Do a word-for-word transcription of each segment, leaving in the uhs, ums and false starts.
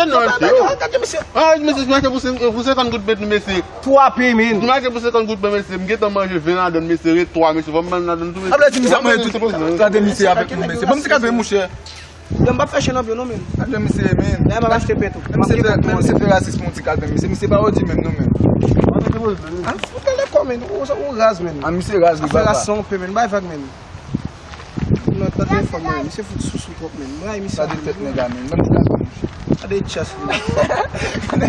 Non, mesye. Gade, gade, mesye. Ah, mesye, m achte pou sen-, pou senkant goud pèt, mesye. Twa pay, men. M achte pou senkant goud pèt, mesye. M gentan manje ven ladan, mesye. Ret twa, mesye. Fò m ban ladan tou, mesye. Sa vle di, misye mwen tou. Gade, misye avèk nou, mesye. Ban m ti kalven, monchè. Yo, m p ap fè chen nan vye w non, men. Gade, misye, men. Lè m ap achte pen tou. Men misye fè, men misye fè rasis pou yon ti kalven, mesye. Misye pa odi menm, non, men. Ah, fout gade kò, men. Ou, ou raz, men. Ah, misye raz, wi, baba. Raz son pe, men. Bay vag, men. Non, tande fò mwen, misye fout sousou twòp, men. Mwen, misye. Gade tèt nèg la, men. Menm ti la, men. Gade chas li. Gade,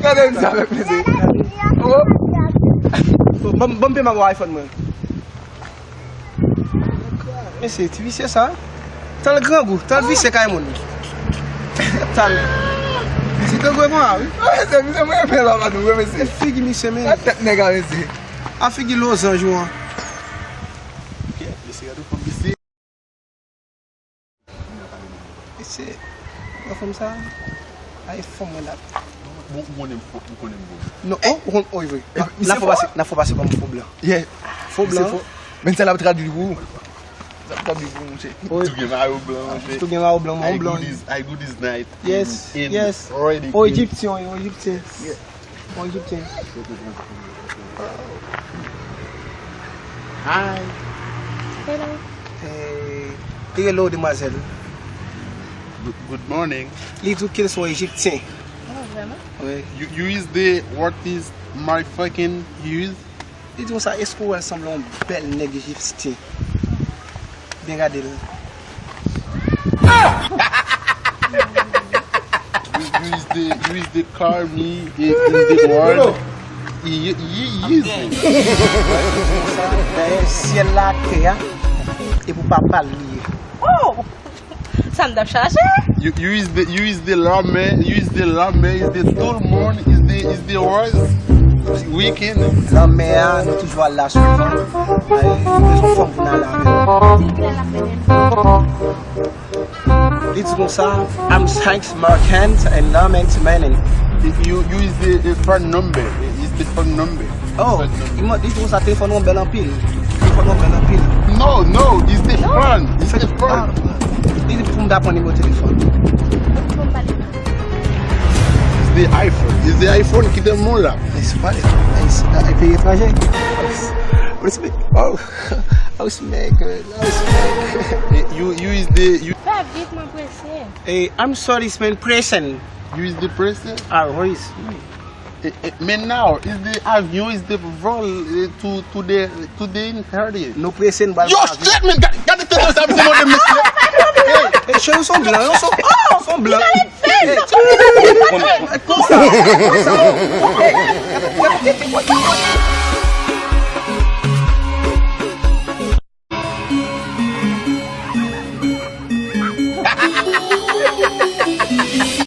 gade misye avèk mesye. Oh. Bon, bon, bon, pè m ap iPhone mwen. Mesye, ti visye sa. Tan l grangou, tan l visye kay moun. Tan l. Ti grangou e bon a, wi. Mesye, misye, mwen, mwen, la, la, nou, mesye. Figi misye, men. Gade tèt nèg la, mesye. A figi lozanj ou an. Mesye, gade fanm, mesye. Mesye, nan fanm sa, a e fanm mwen la. Bon, ou konnen m fò, ou konnen m bon. Non, oh, ou konn, oh, vre. N ap fè pase, n ap fè pase kòm fo blan. Yeah. Fo blan. Men sa l ap tradui pou ou. Sa l ap tradui pou ou, monchè. Tou gen mayo blan, monchè. Tou gen mayo blan, mon blan. I do this, I do this night. Yes, yes. Oh, Ejipsyen, oh, Ejipsyen. Yeah. Bon, Ejipsyen. Hi. Hello. Eh, li rele w, demwazèl. Good, good morning. Li di w ke l se yon Ejipsyen. Oh, vrèman? Wi. You, you is the what is my fucking use? Li di konsa, èske w wè l sanble yon bèl nèg ejipsyen? Byen gade l. You, you is the, you is the call me, eh, in the world. Ye, ye, ye. Dayè syèl la ak tè a, e pou papa l li ye. Oh! Sa m t ap chache. You, you is the, you is the lame, you is the lame, is the tout le monde, is the, is the world weekend. Lanmè a, nou toujou al la souvan. Ay, nou bezwen fanm pou n ale avè l. Ki klè l ap mennen l? Li di konsa, I'm thanks Marcant and Lament Mennen. You, you is the, the phone number, is the phone number. Oh, li di konsa, telefòn ou an bèl anpil. Telefòn ou an bèl anpil. No, no, it's the phone. It's the phone. Ah, li di pou m ta pran nimewo telefòn. It's the iPhone. It's the iPhone ki te mon la. It's funny. It's, uh, peyi etranje. Respect. Oh, I was mad, girl. I was mad. You, you is the, you. Fè vit, mwen prese. Hey, I'm sorry, man, presen. You is the presen? Ah, where is me? Eh, eh, men now, is the avion, is the vol, eh, to, to the, to the interior. Nou prese, n pral. Yo, shit, man, gade, gade tèt sa, vin mande mesye. Hey, hey, cheri, ou son blan, ou son, ou son blan. Hey, konsa, konsa. Hey,